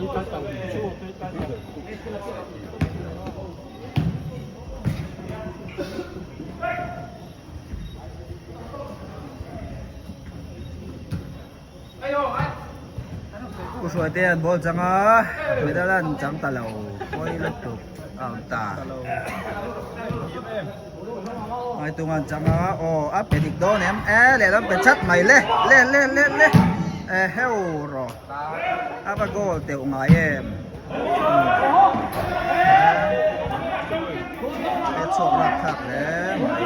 Pu Hruaitea'n ball chang a, medal an chang ta lo, pawi lutuk a awm ta. Ngaitunga an chang a, aw a pe dik dawn em, e lehlam pe chat mai le, le le le le, e heu rawh, a va goal teuh ngai em. He chhuak lak thlak hle mai.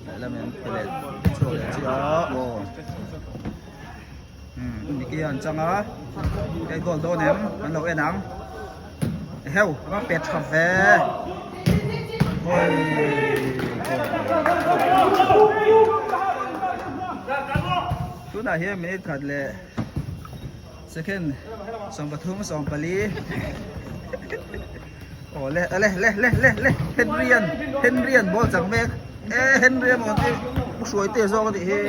Lehlam in pe leh chhuak leh chiah a aw umm Nicky an chang a hei goal dawn em kan lo en ang heuh a va pet tha ve hawi tunah hian minute khat leh Second 13 14 Aw le le le le le le Henry an Henry an ball chang mek e Henry a maw ti u hruai te zawk a tih hi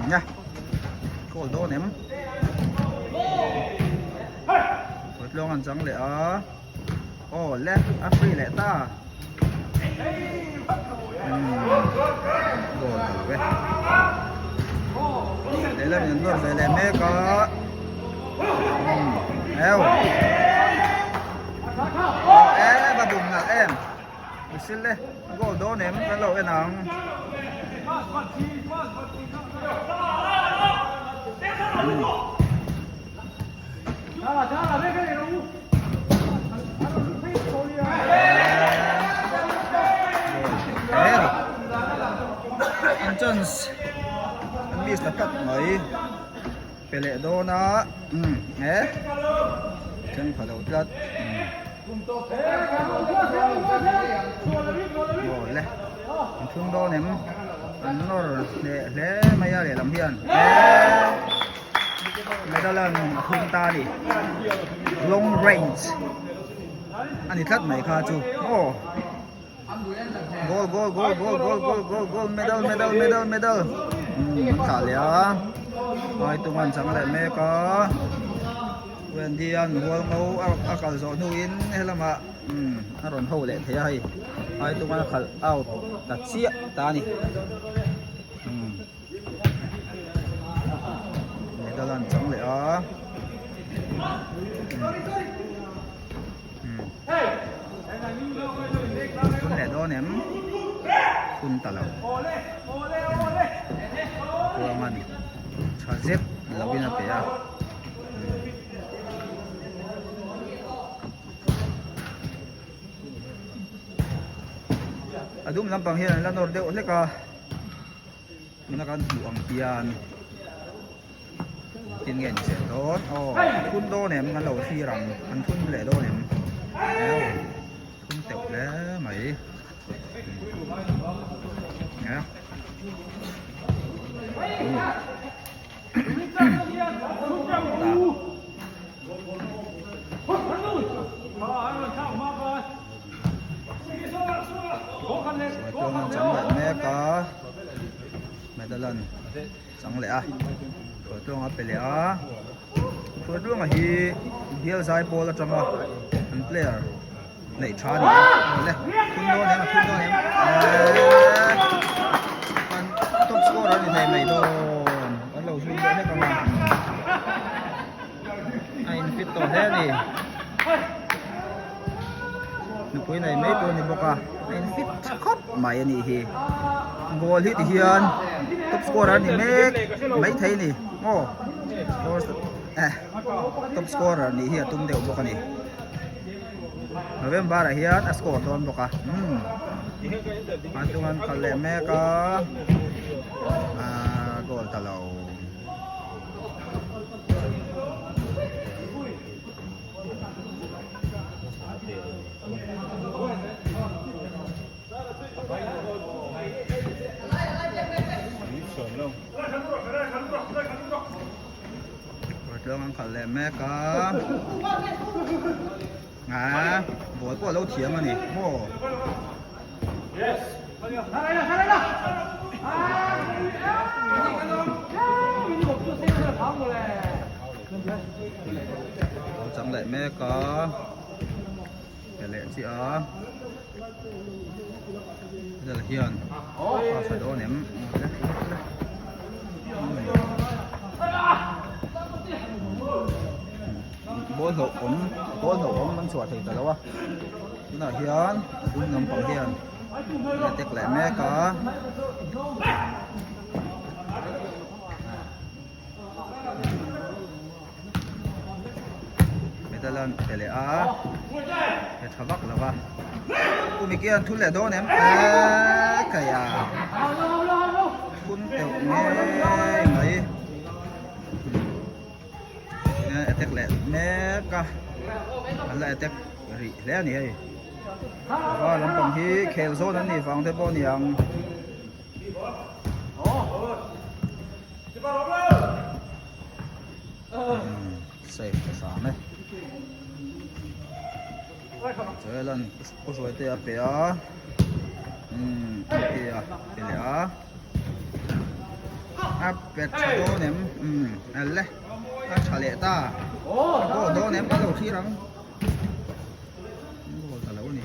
nia goal dawn em Ruatlawng an chang leh a aw le a free leh ta. Goal ta lo e. Lehlam in an nawr ve leh mek a. Eo. E va bum nalh em. Misil le goal dawn em kan lo en ang. An chance an miss ta tlat mai pe leh dawn a umm e thleng pha lo tlat aw le an thlung dawn em an nawr hneh hle mai a lehlam hian e. Medal-an a thum ta a ni long range a ni tlat mai kha chu aw goal goal goal goal goal goal goal goal medal medal medal medal umm an thlah leh a ai tum an chang leh mek a Wendy an hual ngo a kal zawh hnuin helamah umm a rawn ho leh thei a hei ai tum an khalh out ta chiah ta a ni umm. Medal an chang leh a phun leh dawn em phun ta lo kuang a ni tha zet lo in a pe a. A dum lampang hian an la nawr deuh hlek a. Tuna kan hmuh ang hian engtin nge ni zel dawn aw an phun dawn em kan lo thlir ang an phun leh dawn em aw phun teuh hle mai nia Hruaitluang an chang leh mek a medal an chang leh a Hruaitluang a pe leh a Hruaitluanga hi bial zai pawl atanga an player neih tha a ni a awle thun dawn em a thun dawn em eeee an top scorer a ni thei mai dawn an lo zui leh hlek ang a a in fit tawh hle a ni. Nupui nei mai tur a ni bawk a a in fit tha khawp mai a nih hi goal hi ti hian top scorer a ni mek maithei a ni maw eh top scorer nih hi a tum deuh bawk a ni November ah hian a score dawn bawk a umm a chung an khalh leh mek a ahh goal ta lo. Tluang an khalh leh mek a ah ball pawh a lo thiam a ni maw. Lo chang leh mek a pe leh chiah a vel hian a tha dawn em ball hlauh awm ball hlauh awm an chhuah thei ta lo a tunah hian a dum lampang hian a tek leh mek a. Medal an pe leh a pe tha vak lo va Umi an thun leh dawn em eee kaia thun teuh ngei mai attack leh mek a an la attack rih hle a ni hei va lampang hi khel zawn an nih vang te pawh a ni ang. Safe ta hram e. Joelan u hruaite a pe a. Umm a pe a pe leh a. A pe tha dawn em? Umm le a tha leh ta. A goal dawn em? A lo thlir ang. Goal ta lo a ni.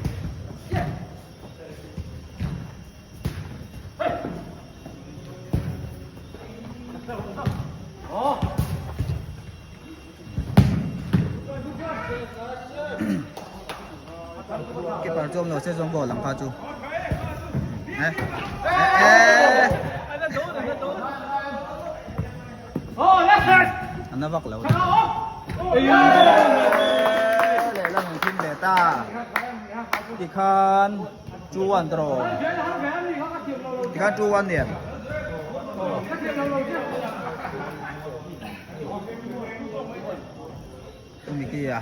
Keeper chu awm lo se zawng goal ang kha chu. Eh. Eh. An na vak lo. Lehlam an thim leh ta. Tikhan 2-1 draw. Tikhan 2-1 nen. Mickey-a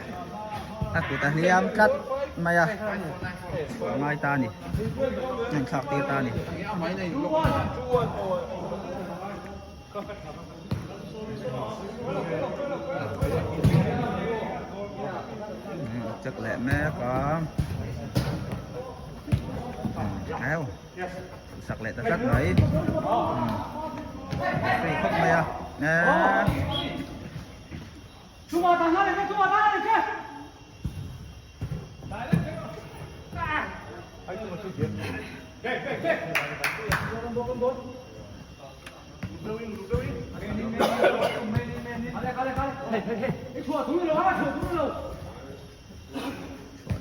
a kut a hliam tlat mai a a ngai ta a ni a inthlak tir ta a ni. Check leh mek a heu sak leh ta tlat mai free khawp mai a eee. Chhuah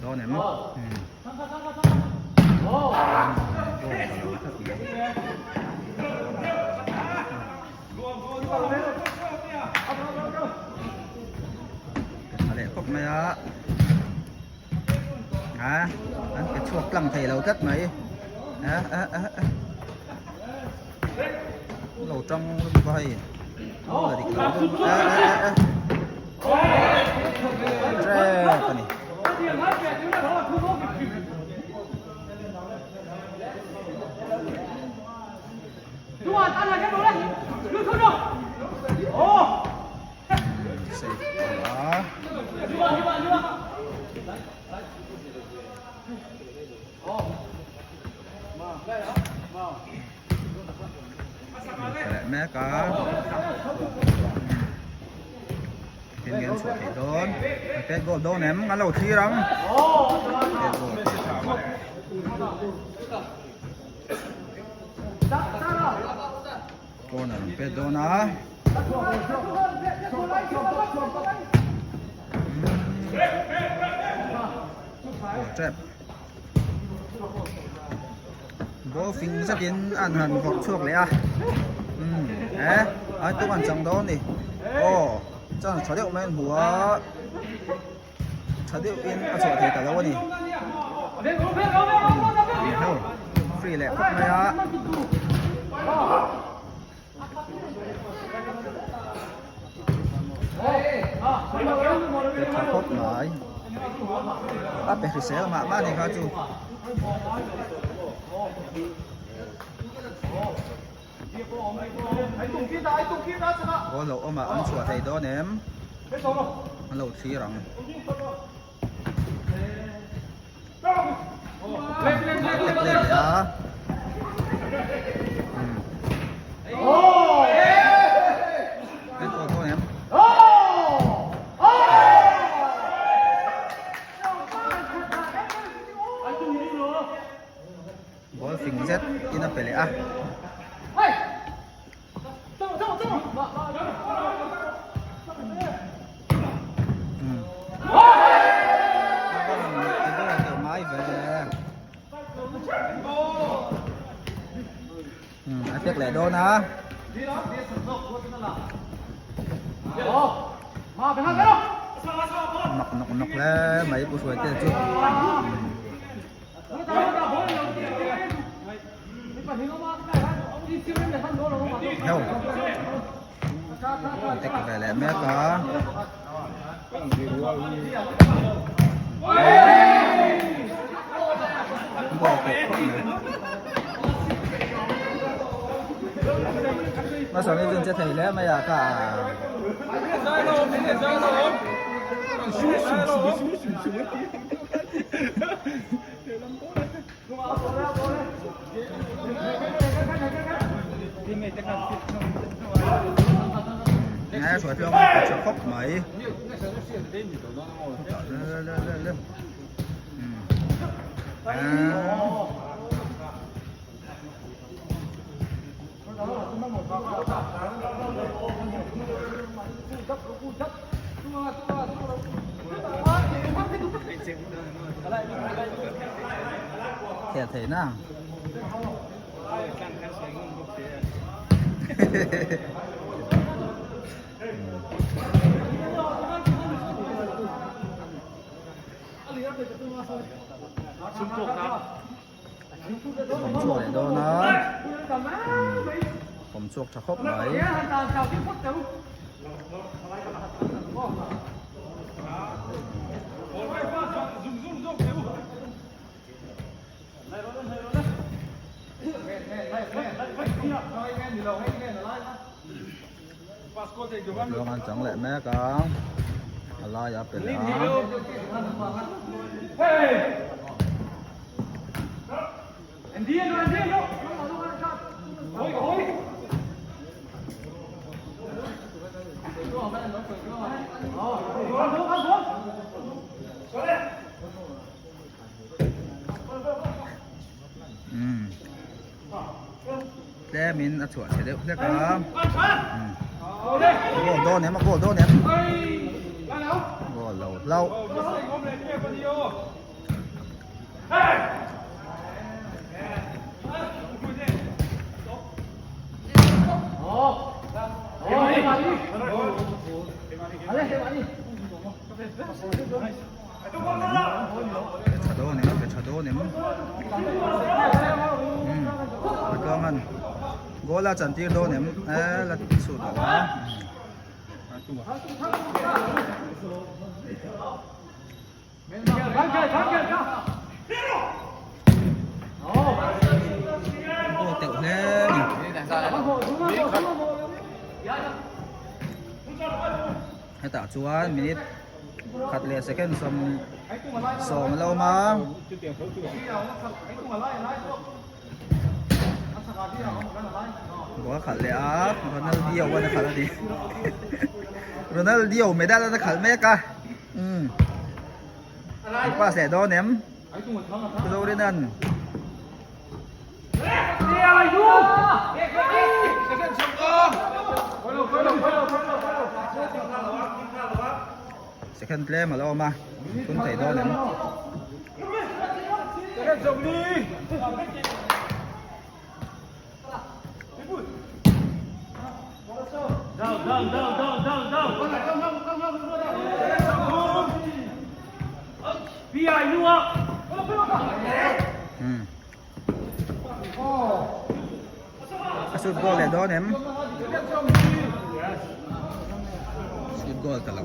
dawn em? Tha leh khawp mai a. A an pe chhuak tlang thei lo tlat mai. A a a a. Lo tang lutuk a hei. Lo la dik lo deuh. A a a a. Trap a ni. Safe a. Leh mek a tin nge an chhuah theih dawn an pet goal dawn em an lo thlir ang pet goal thei ta corner an pet dawn a. Trap Ball fing zetin an han vawrh chhuak leh a umm eh ai tuk an chang dawn a ni aw chance tha deuh mai an hmu a tha deuhin a chhuah thei ta lo a ni umm free leh khawp mai a. Tha khawp mai a pe hrisel mah mah ni kha chu ball lo awm ah an chhuah thei dawn em an lo thlir ang. Tek let leh a. Tek aw dawn em? Ball fing zet in a pe leh a. A pek leh dawn a. Mak nawk nawk hle mai Pu Hruaite chu. Heo tek ve leh mek a. Ball tawh khawp mai. Hmasawm hi chu an che thei hle mai a ka. Ngai hruai tlawng a tha khawp mai. Khel thei na. Pawm chhuak leh dawn a pawm chhuak tha khawp mai. Luang an chang leh mek a a laiah a pe leh a. Tlemin a chhuah chhe deuh hlek a goal dawn em a goal dawn em goal lo hlauh. Tha dawn em tha dawn em a tluangan goal a chantir dawn em e la chhut lo a. Goal teuh hle a ni. Hetah chuan minute khat leh second 70 a lo awm a. Goal a khalh leh a Ronaldinho a khalh a ni. Ronaldinho medal a khalh mek a. Umm an pass leh dawn em Zorin-a'n Second tlem a lo awm a thun thei dawn em. A shoot goal leh dawn em? Shoot goal ta lo.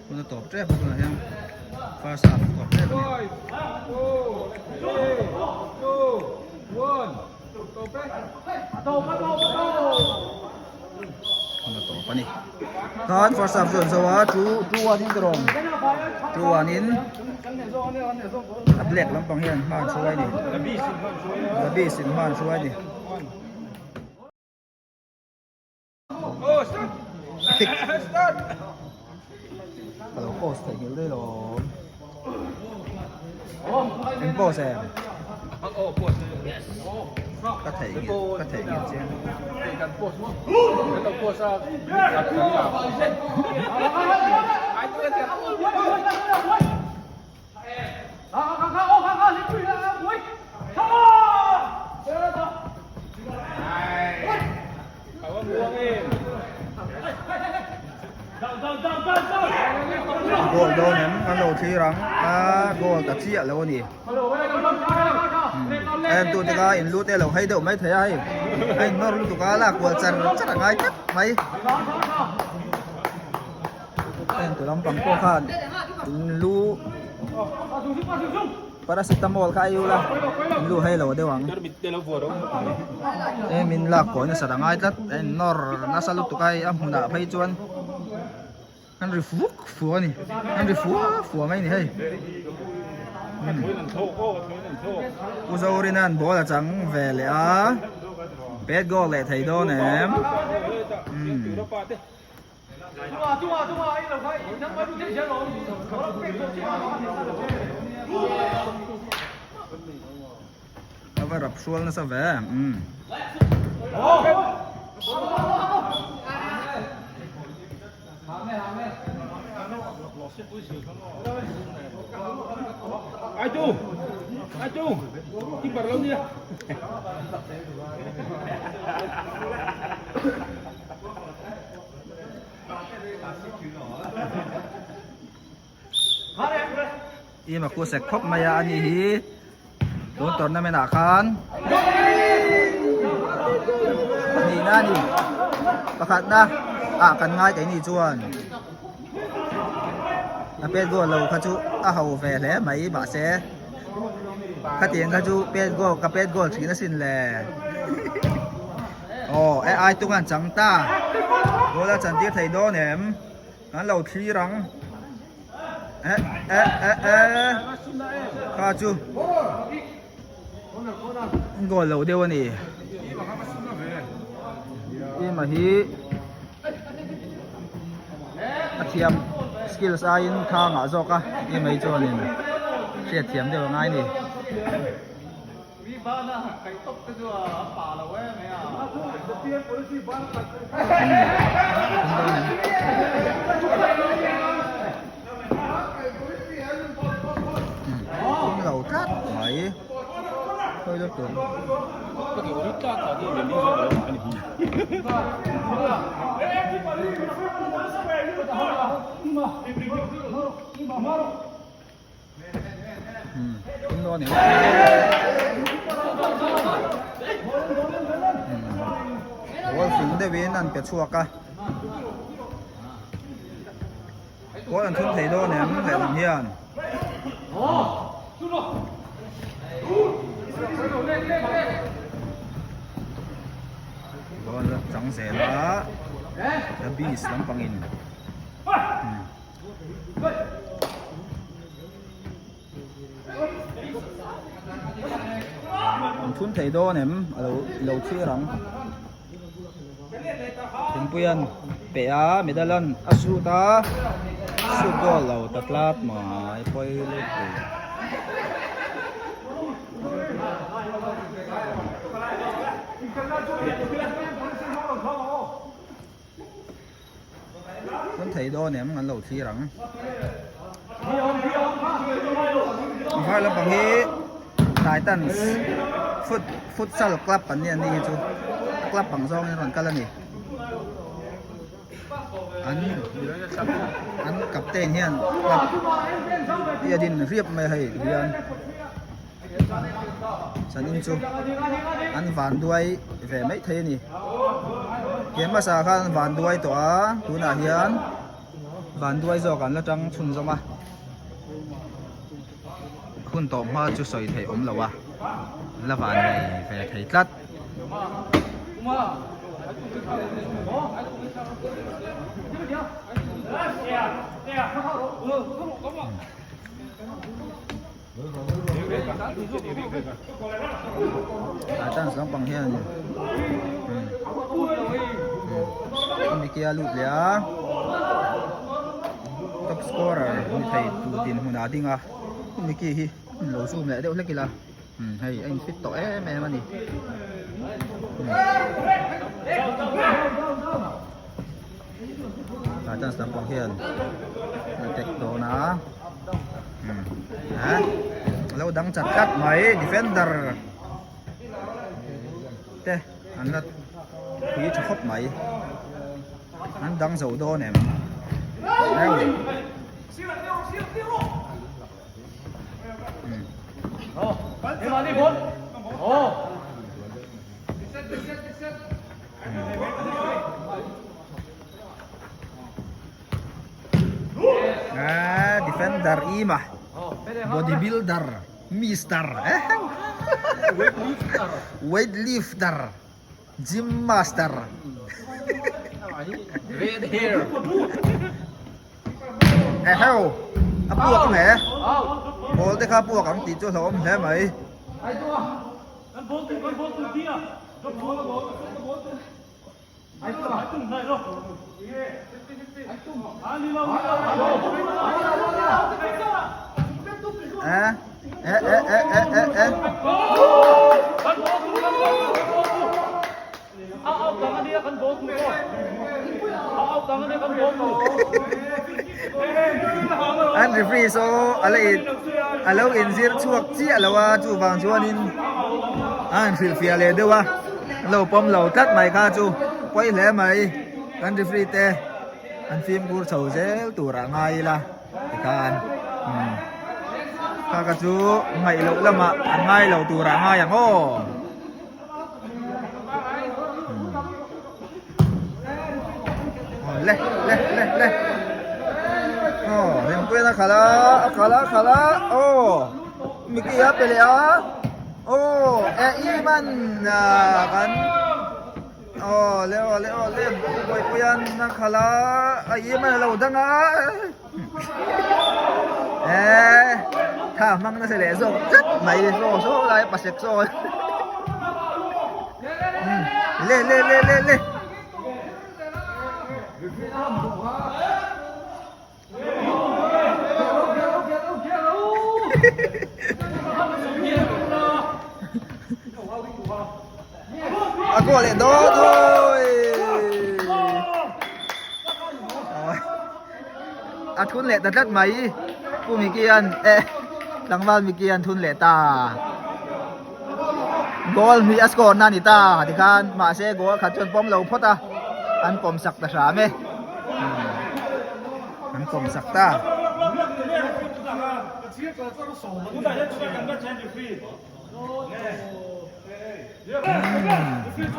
Hun a tawp tep a tunah hian first half tawp tep a ni. Hun a tawp a ni. Khan first half chu an zo a, 2-1 in ka rawn 2-1 in a black lampang hian hma an hruai a ni. The Beast in hma an hruai a ni. Ka lo pause theih nghilh daih lo Eng pause em? Ka theih nghilh ka theih nghilh chiang. Goal dawn em kan lo thlir ang a goal ta chiah lo a ni en tu te kha in lut e lo hei deuh mai thei a hei a in nawr lutuk a lak kual char char a ngai tlat mai. Heng tu lampang pawh khan in lu paracetamol kha ei ula in lu hei lo deuh ang e min lak kawi nasa ta ngai tlat a in nawr nasa lutuk a hei a hmunah phei chuan an ri fuk fuk a ni an ri fua fua mai a ni hei Pu Zorina'n ball a chang ve leh a pet goal leh thei dawn em umm. A va rap hrual nasa ve umm. Team a khu sek khawp mai a ani hi tun tournament ah khan nihna a ni pakhatna ah kan ngai keini chuan a pet goal lo kha chu a ho ve hle mai mahse khatiang kha chu pet goal ka pet goal thin asin le. Aw e ai tung an chang ta goal a chan tir thei dawn em kan lo thlir ang e e e e kha chu goal lo deuh a ni ima hi a thiam skills aiin tha ngah zawk a ima hi chuanin hriatthiam deuh a ngai a ni. Lo tlat mai khawi deuh tur Ball fing deuhin an pe chhuak a ball an thun thei dawn em lehlam hian ball a chang zel a the beast lampangin. An thun thei dawn em a lo lo thlir ang thingpui an pe a medal an a shoot a shoot goal lo ta tlat mai pawi lutuk. Kan thei dawn em an lo thlir ang. Var lampang hi Titans foot futsal club an ni ani hi chu a club ang zawngin a rawn kal a ni. An an captain hian club hi a din riap mai a hei hian. Sanin chu an van duai ve mai thei a ni he hmasa khan an van duai tawh a tunah hian van duai zawk an la tang chhunzawm a hun tawp hma chu sawi theih awm lo a la van nei ve thei tlat. Titans lampang hian Miki a lut leh a top scorer ni thei tur dinhmun ah a ding a Miki hi lo zoom leh deuh hlek ila hei a in fit tawh em em a ni. Titans lampang hian attack dawn a ha lo dang chat tlat mai defender te an la pui tha khawp mai an dang zo dawn em Ah, defender ima. Bodybuilder, mister. Eh. Weightlifter, gym master. Red hair. Eheu, a puak ang e. Ball te kha puak ang tih chu hlauhawm hle mai. Eh, eh, eh, eh, eh, eh, eh. An referee saw a la in a lo inzir chhuak chiah lo a chuvang chuanin a han hrilhfiah leh deuh a an lo pawm lo tlat mai kha chu pawi hle mai kan referee te an fimkhur chho zel tur ah ngai ila tikhan umm kha kha chu ngaih loh lamah an ngai lo tur ah ngai ang aw. Le le le le oh Rempuian a khalh a a khalh a khalh a oh Mickey a pe leh a oh eh i man kan oh le aw le aw le Bawipuian a khalh a a i man a lo dang a eh tha hmang nasa leh zawk tlat mai saw saw lai pasek saw le le le le le a goal leh dawn oi a thun leh ta tlat mai pu Mickey-a'n eh tlangval Mickey-a'n thun leh ta goal hnih a score na a ni ta tikhan mahse goal khat chuan pawm lo phawt a an pawm sak ta hram e an pawm sak ta.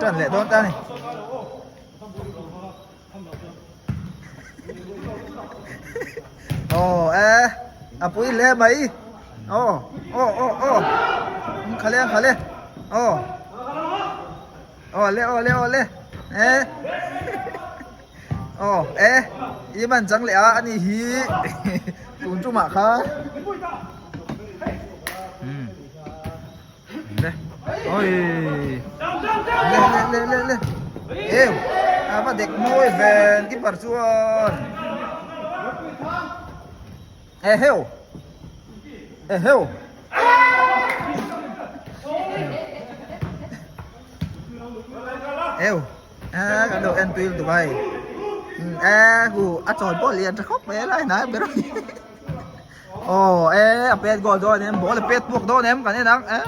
Tan leh dawn ta a ni. Aw e a pui hle mai aw aw aw aw khale khale aw aw le aw le aw le e aw e i man chang leh a ani hi tun tumah kha um Le. Oi. Le le le le le. Eo. A va dek mawi ven keeper chuan. E heo. E heo. Eo. A kan lo en tui lutuk a hei. E hu a chawl pawh lian tha khawp mai a lai hnai ber a. Aw e a pet goal dawn em ball a pet puak dawn em kan en ang e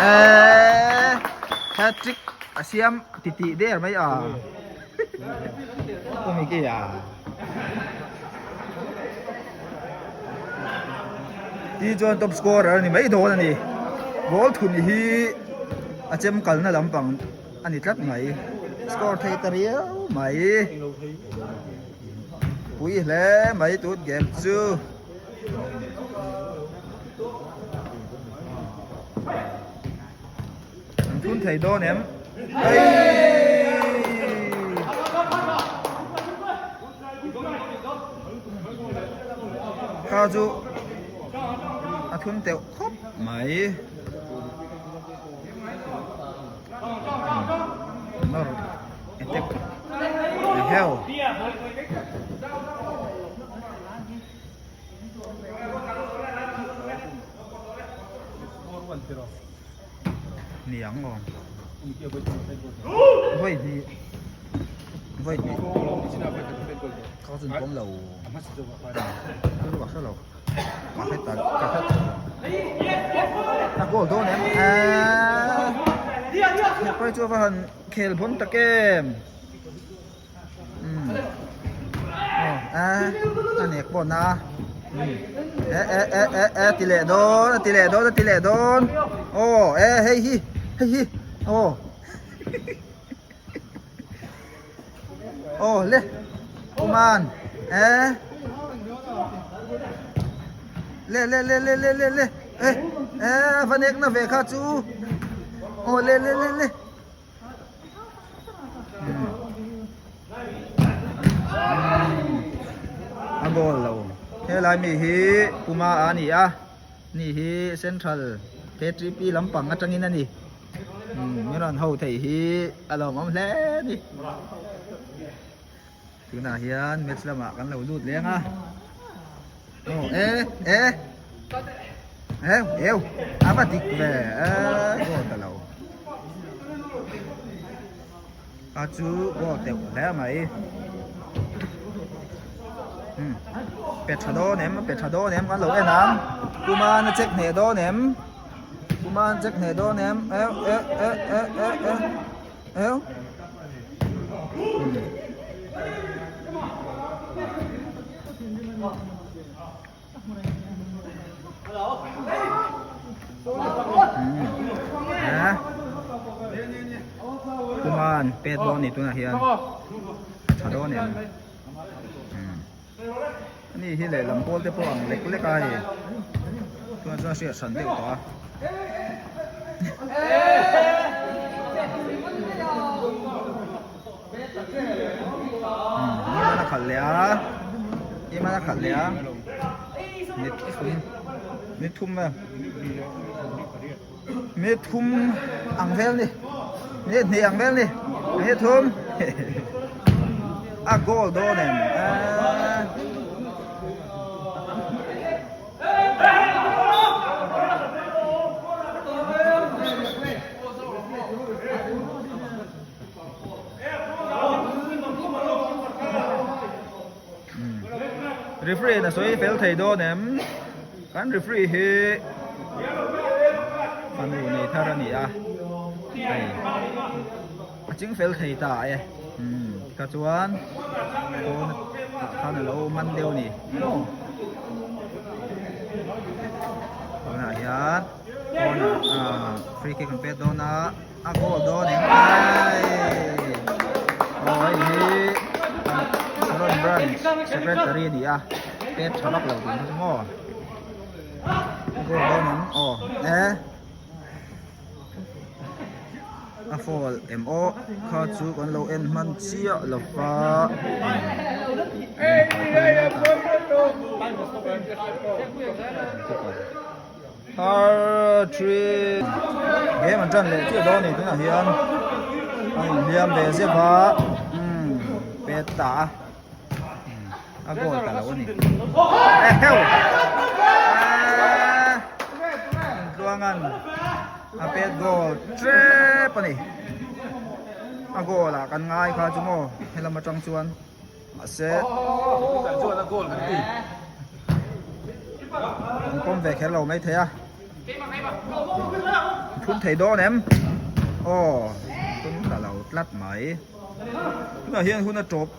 e hat trick a siam ti tih der mai a kawmi ki a ti chuan top scorer a ni mai dawn a ni ball thun hi a chem kalna lampang a ni tlat mai score thei ta riau mai. Pui hle mai tut game chu. An thun thei dawn em? Kha chu a thun teuh khawp mai. Nawr attack heo. Niang aw. Vawi hnih vawi hnih ka chun pawm lo chu ka hre lo ka hre ta ka hre a goal dawn em eee hepa hi chu a va han khel bawn tak em. A nek pawh na e e e e e ti leh dawn a ti leh dawn a ti leh dawn aw e hei hi hei hi aw aw le kuman e le le le le le le le e e va nek na ve kha chu aw le le le le A goal lo. Helai mi hi Puma a ni a, ni hi Central K3P lampang atangin a ni. Min rawn ho thei hi a lawmawm hle a ni. Tunah hian match lamah kan lo lut leng a. Aw e e eu eu a va dik ve e goal ta lo. A chu goal teuh hle mai. Hmm pe tha dawn em pe tha dawn em kan lo en ang. Kuman a check hneh dawn em Kuman check hneh dawn em eu e e e e e. Eu. Kuman pet dawn ni tunah hian tha dawn em ani hi lehlam pawl te pawh ang lek lek a hei tunah chuan hriat hran deuh tawh a. Iman a khalh leh a Iman a khalh leh a ni thum ni thum vel ni thum ang vel ni ni hnih ang vel ni ni thum a goal dawn em eee. Referee in a sawi fel thei dawn em? Kan referee hi fanu nei thar a ni a, hei a ching fel thei ta e. Umm tikha chuan pawn ah khan a lo man deuh a ni tunah hian pawnah ah free kick an pek dawn a. A goal dawn eng ai aw hei hi Saron branch secretary a ni a pet tha vak lo tih chu maw goal dawn em aw e a foul em aw kha chu kan lo en hman chiah lo va. Thar three game an tan leh chiah dawn a ni tunah hian a inhliam ve zep a umm pet ta a a goal ta lo a ni eheu eee Tluangan a pet goal tep a ni a goal ah kan ngai kha chu maw helam atang chuan. Mahse an pawm ve kher lo mai thei a. Phun thei dawn em? Aw, phun ta lo tlat mai. Tunah hian hun a tawp,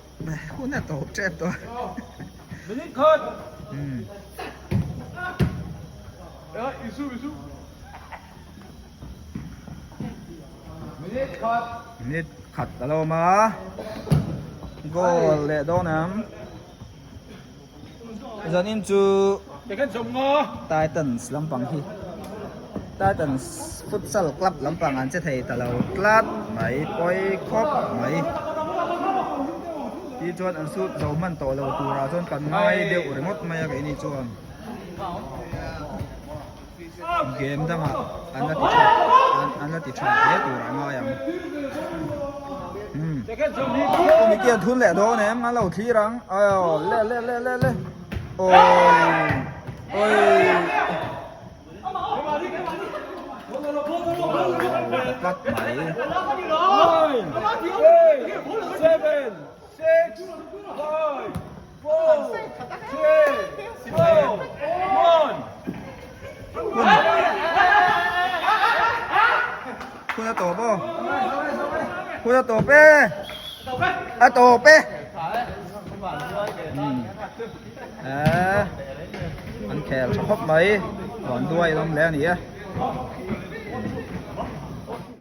hun a tawp tep tawh. Umm. Minute khat a lo awm a goal leh dawn ang zanin chu Titans lampang hi. Titans Futsal Club lampang an che thei ta lo tlat mai pawi khawp mai. Ti chuan an sut zo hman tawh lo turah chuan kan ngai deuh ringawt mai a keini chuan. Game dangah an la ti tha an la ti tha hle turah a ngai ang. Umm committee an thun leh dawn em an lo thlir ang aw le le le le le awi awi tlat mai. Hun a tawp aw. Hun a tawp e. A tawp e. Hmm. Eh. An khel tha khawp mai. Huan duai lam le a ni e.